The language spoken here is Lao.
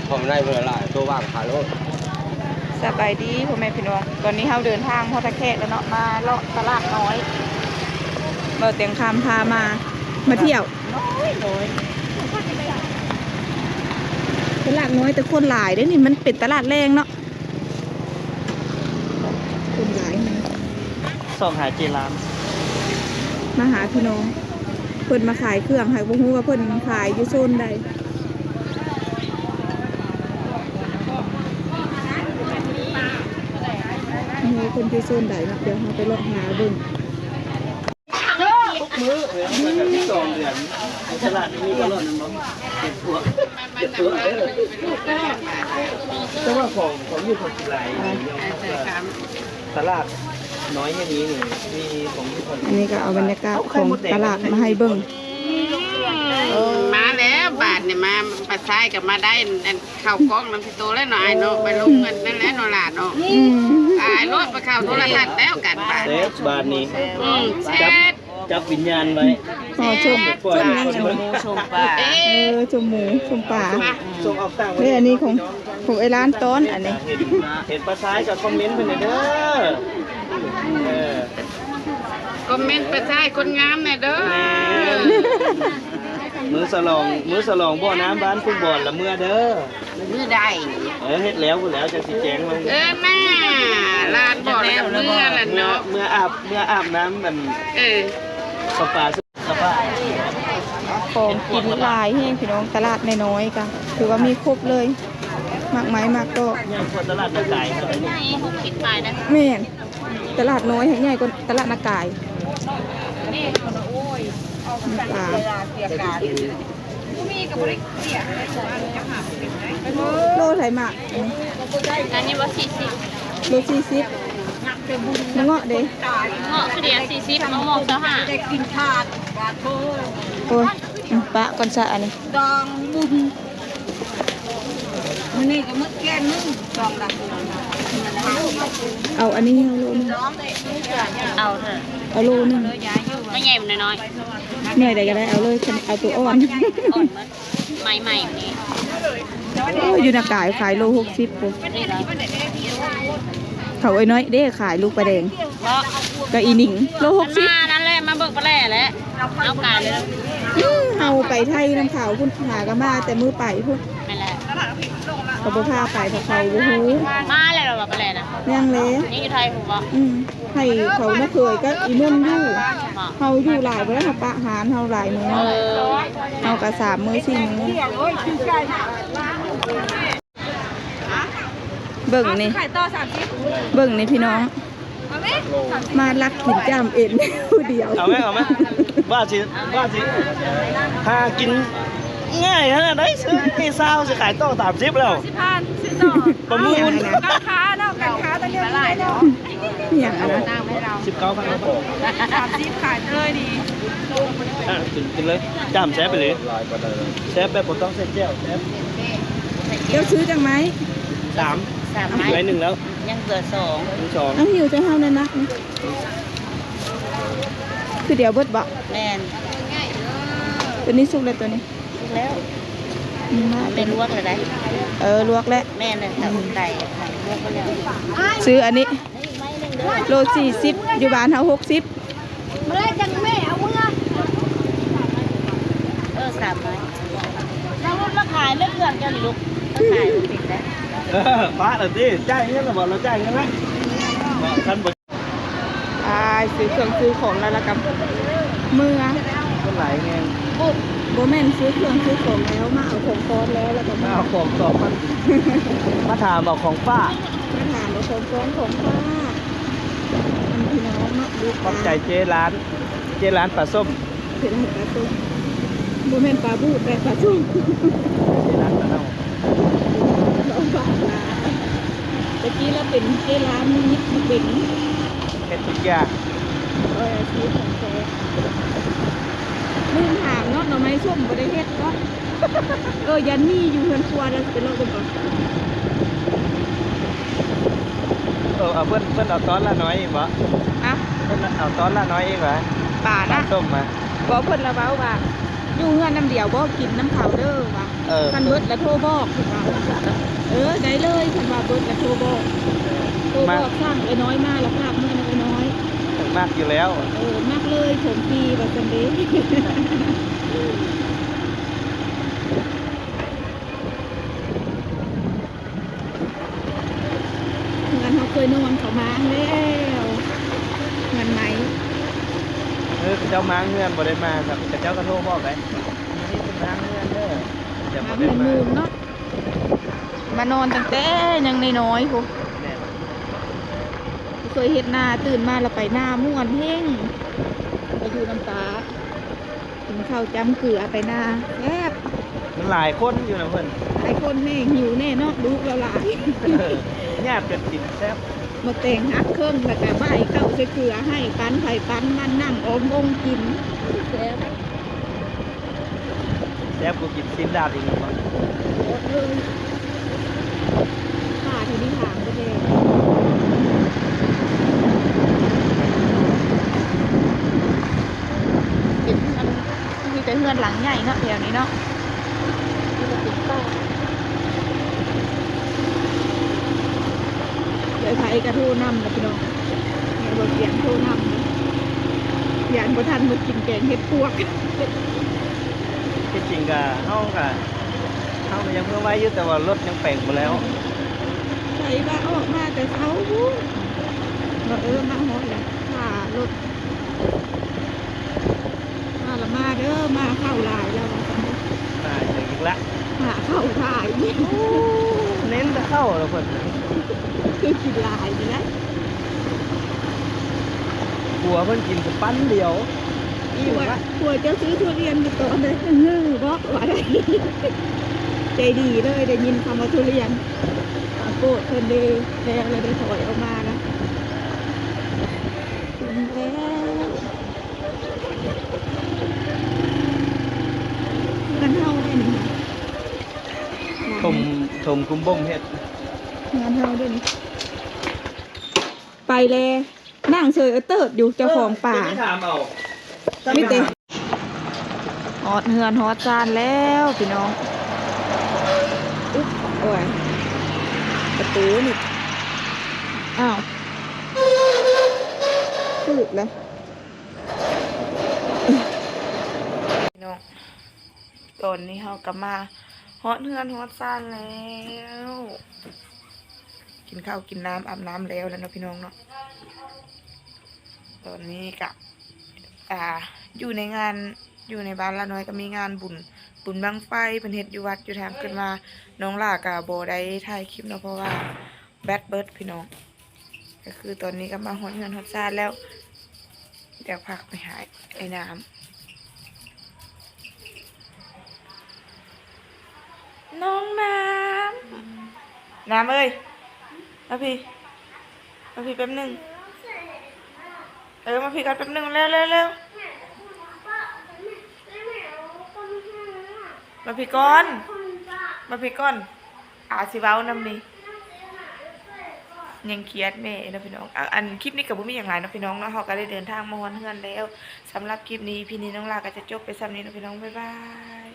ເຂົ້າໃນເພິ່ນລະ ໂຕວ່າງຂາຍໂລດ. ສະບາຍດີພໍ່ແມ່ພີ່ນ້ອງ, ຕອນນີ້ເຮົາເດີນທາງຮອດທ່າແຂກແລ້ວເນາະ, ມາເລາະຕະຫຼາດນ້ອຍ ເວົ້າແຕງຄຳພາມາ ມາທ່ຽວ. ຕະຫຼາດນ້ອຍແຕ່ຄົນຫຼາຍເດ້ນີ້, ມັນເປັນຕະຫຼາດແລງເນາະ. ຄົນຫຼາຍແຮງ. ຊອກຫາເຈລານ ມາຫາພີ່ນ້ອງ, ເພິ່ນມາຂາຍເຄື່ອງ ຫາກບໍ່ຮູ້ວ່າເພິ່ນຂາຍຢູ່ໂຊນໃດ. ບໍ່ຮູ້ເພິ່ນຢູ່ໂຊນໃດເນາະ, ດຽວເຮົາໄປເລາະຫາເບິ່ງ. ທຸກມື້ເອີຍ ມັນກໍມີສອງເດືອນ ຕະຫຼາດນີ້ມີຕະຫຼອດນັ້ນບໍ່? ເກັບພວກ ເກັບພວກ ແຕ່ວ່າຂອງ ຂອງຢູ່ຂອງກິນຫຼາຍ ຕະຫຼາດນ້ອຍແຫ່ງນີ້ນີ້ ມີຂອງຢູ່ຂອງກິນ. ອັນນີ້ກໍເອົາບັນຍາກາດຂອງຕະຫຼາດມາໃຫ້ເບິ່ງ. ມາແລ້ວບາດນີ້ ມາປາຊາຍກໍມາໄດ້ ອັນ ເຂົ້າກ້ອງນຳ ໂຕແລ້ວເນາະ ອ້າຍເນາະ, ໄປລົງເງິນນັ້ນແຫຼະເນາະຫຼານເນາະ. ອືມ ຕາຍໂລດ ໄປເຂົ້າໂທລະທັດແລ້ວກັນບາດ. ແຊບບາດນີ້. ອືມ ແຊບ. ຈັບ ຈັບວິນຍານໄວ້. ອໍ ຊົມ ຊົມຫຍັງອັນນີ້? ຊົມໝູ ຊົມປາ. ເອີ ຊົມໝູ ຊົມປາ. ສົ່ງອອກຕ່າງປະເທດ. ເອີ ອັນນີ້ຂອງ ຂອງໄອ້ຫຼານຕອນອັນນີ້. ເຫັນ ເຫັນປາຊາຍກໍຄອມເມັນເພິ່ນແດ່ເດີ. ເອີ ຄອມເມັນປາຊາຍຄົນງາມແດ່ເດີ. ມື້ສະຫຼອງ ມື້ສະຫຼອງບໍ່ນ້ຳບ້ານກຸງບອນລະເມືອເດີ. ມື້ໃດ? ເອີ ເຮັດແລ້ວພຸ້ນແລ້ວ ຈັ່ງຊິແຈ້ງເຮົາ. ເອີ ແມ່ ຫຼານບອກແລ້ວ ເມືອລະເນາະ. ເມືອອາບ ເມືອອາບນ້ຳ ອັນ ເອີ ປະປາສຸຂະພາບ. ຂອງກິນຫຼາຍແຮງພີ່ນ້ອງ, ຕະຫຼາດນ້ອຍໆ ກະຖືວ່າມີຄົບເລີຍ ໝາກໄມ້ໝາກຕອກ. ໃຫຍ່ກວ່າຕະຫຼາດນາກາຍ. ແມ່ນ ຕະຫຼາດນ້ອຍແຮງໃຫຍ່ກວ່າຕະຫຼາດນາກາຍ. ປາ ໂລເທົ່າໃດໝາກ? ອັນນີ້ບໍ່ ສີ່ສິບ. ໂລສີ່ສິບ. ມະເງາະເດ? ເງາະຄືດຽວສີ່ສິບ, ມະມ່ວງຊາວຫ້າ. ໂອ້ຍ ອືມ ປະກ່ອນຊະອັນນີ້. ດອງບຸນ ມື້ນີ້ກໍໝົດແກ່ນໜຶ່ງ ສອງຫຼັງ. ເອົາອັນນີ້ເອົາໂລໜຶ່ງ. ເອົາເຖາະ. ເອົາໂລໜຶ່ງ. ມາແຍມນ້ອຍໆ. ໜ່ວຍໃດກໍໄດ້ ເອົາເລີຍ ເອົາຕົວອ່ອນ. ອ່ອນໝົດ. ໃໝ່ໆນີ້. ໂອ້ຍ ຢູ່ນາກາຍຂາຍໂລຫົກສິບພຸ້ນ. ເຂົາໄອ້ນ້ອຍເດ້ ຂາຍລູກປາແດງ. ເບາະ ກໍອີໜິງ ໂລຫົກສິບ. ມານັ້ນແຫຼະ ມາເບິ່ງປາແຫຼແຫຼະ. ເອົາກາຍເລີຍ. ອືມ ເຮົາໄປໄທນຳເຂົາພຸ້ນ ຫາກໍມາແຕ່ມື້ໄປພຸ້ນ. ແມ່ນແຫຼະ. ເຂົາບໍ່ພາໄປ ເພາະເຂົາບໍ່ຮູ້. ມາແລ້ວລະວ່າປາແຫຼນະ? ຍັງເລີຍ. ຍັງຢູ່ໄທພຸ້ນບໍ? ອືມ. ໃຫ້ເຂົາມາເຂີຍກັບອີນົນຢູ່. ເຮົາຢູ່ຫຼາຍບໍ່ໄດ້ ເຮົາປະຫານເຮົາຫຼາຍມື້. ເອີ ເຮົາກໍສາມມື້ສີ່ມື້. ເບິ່ງນີ້ ຂາຍຕໍ່ສາມສິບ. ເບິ່ງນີ້ພີ່ນ້ອງ ເອົາໄໝ? ມາລັກກິນຈ້າມເອັນຜູ້ດຽວ. ເອົາໄໝ? ເອົາໄໝ? ວ່າຊິ ວ່າຊິຫາກິນງ່າຍຂະໜາດໃດ ຊື້ໃຫ້ຊາວ ຊິຂາຍຕໍ່ສາມສິບແລ້ວ. ສິບພັນ ຊື້ຕໍ່ ປະມູນ. ການຄ້າເນາະ ການຄ້າຕະຫຼາດນ້ອຍເນາະ. ອີຫຍັງອັນນັ້ນ? ສິບເກົ້າພັນ. ສາມສິບ ຂາຍເລີຍດີ. ອ່ະ ກິນ ກິນເລີຍ. ຈ້າມແຊບໄປເລີຍ. ແຊບແບບບໍ່ຕ້ອງໃສ່ແຈ່ວ ແຊບ. ເຈົ້າຊື້ຈັກໄມ້? ສາມ ສາມໄມ້. ໄມ້ໜຶ່ງແລ້ວ ຍັງເຫຼືອສອງ. ສອງ. ເອົາ ຫິວໃສ່ເຮົາແນ່ນະ. ຄືດຽວເບິດບໍ? ແມ່ນ. ຕົວນີ້ສຸກແລ້ວ ຕົວນີ້ ສຸກແລ້ວ. ອືມ ໄປລວກແລ້ວໄດ໋. ເອີ ລວກແລ້ວ. ແມ່ນແຫຼະ ອືມ ໄກ່ລວກໄປແລ້ວ. ຊື້ອັນນີ້ ໂລສີ່ສິບ ຢູ່ບ້ານເຮົາຫົກສິບ. ມາເລີຍ ຈັ່ງແມ່ເອົາເມືອ. ເອີ ສາມໄມ້. ນາງລຸດມາຂາຍເລື່ອງເຄື່ອງເຈົ້ານີ້ລູກ ມາຂາຍເປັນໄດ໋. ເອີ ປະລະຕິ ຈ່າຍເງິນລະບໍ່? ລາວຈ່າຍເງິນລະ. ບໍ່ ຄັນບໍ່ ອ້າຍ ຊື້ເຄື່ອງຊື້ຂອງແລ້ວ ລະກະເມືອ. ຄົນຫຼາຍແຮງ. ບໍ່ແມ່ນ ຊື້ເຄື່ອງຊື້ຂອງແລ້ວ ມາເອົາຂອງກ້ອນແລ້ວ ລະກະມາເອົາຂອງຕໍ່ມັນ ມາຖາມເອົາຂອງຝາກ. ມາຖາມເອົາຂອງກ້ອນຂອງຝາກ. ອັນພີ່ນ້ອງເນາະ ລູກ ຂອບໃຈເຈ້ລ້ານ ເຈ້ລ້ານປາສົ້ມ. ເປັນຮ້ານປາສົ້ມ ບໍ່ແມ່ນປາບູດ ແຕ່ປາສົ້ມ. ເປັນຮ້ານປາເນົ່າ ເອົາບາດນາ. ຕະກີ້ລາວເປັນເຈ້ລ້ານ ມີວິດເປັນ ເຮັດທຸກຢ່າງ. ເອີ ອາຊີບຂອງແທ້. ລືມຖາມເນາະ ໜໍ່ໄມ້ສົ້ມບໍ່ໄດ້ເຮັດເນາະ. ເອີ ຢ້ານມີຢູ່ເຮືອນຄົວ ດຽວຊິໄປເລາະເບິ່ງກ່ອນ. ເອີ ເອົາ ເພິ່ນ ເພິ່ນເອົາຕອນລະໜ້ອຍອີກບໍ? ຮະ? ເພິ່ນເອົາຕອນລະໜ້ອຍອີກບໍ? ປານະ ປາສົ້ມມາ. ບໍ່ ເພິ່ນລະເວົ້າວ່າ ຢູ່ເຮືອນນຳດຽວບໍ່ ກິນນຳເຂົາເດີວ່າ ເອີ ຄັນເບິດລະໂທບອກເພິ່ນວ່າ. ເອີ ໄດ້ເລີຍ ຄັນວ່າເບິດລະໂທບອກ ໂທບອກ ມາ ສັ່ງເອື້ອຍນ້ອຍມາລະພາກເມືອນຳເອື້ອຍນ້ອຍ ມັກຢູ່ແລ້ວ. ເອີ ມັກເລີຍ ຖົງຟຣີວ່າຊັ້ນເດ. ເຮືອນເຮົາເຄີຍນອນເຂົ້າມາແລ້ວ ເຮືອນໃໝ່. ເອີ ເຂົາເຈົ້າມາເຮືອນບໍ່ໄດ້ມາ ເຂົາເຈົ້າກໍໂທບອກໄດ໋ ມື້ນີ້ເພິ່ນມາເຮືອນເດີ ຈະບໍ່ໄດ້ມາ ມາເຮືອນໝູ່ເນາະ ມານອນຕັ້ງແຕ່ຍັງນ້ອຍໆພຸ້ນ. ແມ່ນ ເຄີຍເຮັດນາ ຕື່ນມາແລ້ວໄປນາມ່ວນແຮງ ໄປຢູ່ນຳຕາ. ກິນເຂົ້າຈ້ຳເກືອໄປນາ ແຊບ. ມັນຫຼາຍຄົນຢູ່ນະເພິ່ນ ຫຼາຍຄົນແນ່ ຫິວແນ່ເນາະ ລູກລະຫຼາຍ. ເອີ ຍາດກັນກິນແຊບ. ໝາກແຕງຫັກເຄິ່ງ ແລ້ວກະບາຍເຂົ້າໃສ່ເກືອໃຫ້ ປັນໃຜປັນມັນ ນັ່ງອອມວົງກິນ ແຊບ. ແຊບກວ່າກິນຊີ້ນດາດອີກແມ່ນບໍ່? ໂອດເອີຍ ປາທີ່ນີ້ຖາມບໍ່ແທ້ ເປັນເຮືອນ ມີແຕ່ເຮືອນຫຼັງໃຫຍ່ເນາະ ແຖວນີ້ເນາະ ມີແຕ່ເປັນປ່າ. ເອື້ອຍໄພກໍໂທນຳລະພີ່ນ້ອງ ແມ່ບໍ່ສຽງໂທນຳ ຢ້ານບໍ່ທັນມາກິນແກງເຫັດປວກ. ທີ່ຈິງກະເຮົາກະ ເຮົາກະຍັງເມືອໄວຢູ່ ແຕ່ວ່າລົດຍັງແປງບໍ່ແລ້ວ. ໃຜວ່າອອກມາແຕ່ເຊົ້າພຸ້ນ ວ່າ ເອີ ມາຮອດແລ້ວ ຖ້າລົດ ມາລະມາເດີ ມາເຂົ້າຫຼາຍແລ້ວວ່າຊັ້ນເດີ. ຕາຍແລ້ວອີກລະ ຫາເຂົ້າຫຼາຍ ໂອ້ ເນັ້ນແຕ່ເຂົ້າລະເພິ່ນ ຄືກິນຫຼາຍນີ້ແຫຼະ. ຜົວເພິ່ນກິນສະປັນດຽວ ອີ່ມລະ. ຜົວ ຜົວເຈົ້າຊື້ທຸລຽນຢູ່ຕອນໃດ ເຮີ ບໍ່ວ່າໄດ້ ໃຈດີເລີຍ ໄດ້ຍິນຄຳວ່າທຸລຽນ ໂປດເພິ່ນເດ້ ແລ້ວລະໄດ້ຖອຍອອກມາລະ. ເຮືອນເຮົາເດ້ນີ້ ຖົມ ຖົມກຸມບົ່ມເຮັດ ເຮືອນເຮົາເດ້ນີ້. ໄປແລ ນັ່ງເສີຍເອີເຕີດຢູ່ ເຈົ້າຂອງປ່າ ເອີ ໄປຖາມເອົາ ມີແຕ່ ຮອດເຮືອນຮອດຊານແລ້ວພີ່ນ້ອງ. ອຸບ ໂອ້ຍ ປະຕູນີ້ ອ້າວ ຖືກແລ້ວ. ພີ່ນ້ອງ ຕອນນີ້ເຮົາກໍມາຮອດເຮືອນຮອດຊານແລ້ວ ກິນເຂົ້າກິນນ້ຳ ອາບນ້ຳແລ້ວແລ້ວເນາະພີ່ນ້ອງເນາະ. ຕອນນີ້ກະ ອ່າ ຢູ່ໃນງານ ຢູ່ໃນບ້ານລານ້ອຍກໍມີງານບຸນ ບຸນບັ້ງໄຟ ເພິ່ນເຮັດຢູ່ວັດຢູ່ທາງຂຶ້ນມາ. ນ້ອງຫຼ້າກໍບໍ່ໄດ້ຖ່າຍຄລິບເນາະ ເພາະວ່າແບັດເບິດພີ່ນ້ອງ. ກໍຄືຕອນນີ້ກໍມາຮອດເຮືອນຮອດຊານແລ້ວ ດຽວພາໄປຫາໄອ້ນ້ຳ ນ້ອງນ້ຳ ນ້ຳເອີຍ ມາພີ້ ມາພີ້ແປັບໜຶ່ງ ເອີ ມາພີ້ກ່ອນແປັບໜຶ່ງ ເລັວໆໆ ມາພີ້ກ່ອນ ມາພີ້ກ່ອນ. ອາ ຊິເວົ້ານຳນີ້ ຍັງຄຽດແມ່ເນາະພີ່ນ້ອງ. ອາ ອັນຄລິບນີ້ກໍບໍ່ມີຫຍັງຫຼາຍເນາະພີ່ນ້ອງເນາະ ເຮົາກໍໄດ້ເດີນທາງມາຮອດເຮືອນແລ້ວ. ສຳລັບຄລິບນີ້ ອີພີນີ້ ນ້ອງຫຼ້າກໍຈະຈົບໄປສ່ຳນີ້ເນາະພີ່ນ້ອງ ບາຍບາຍ.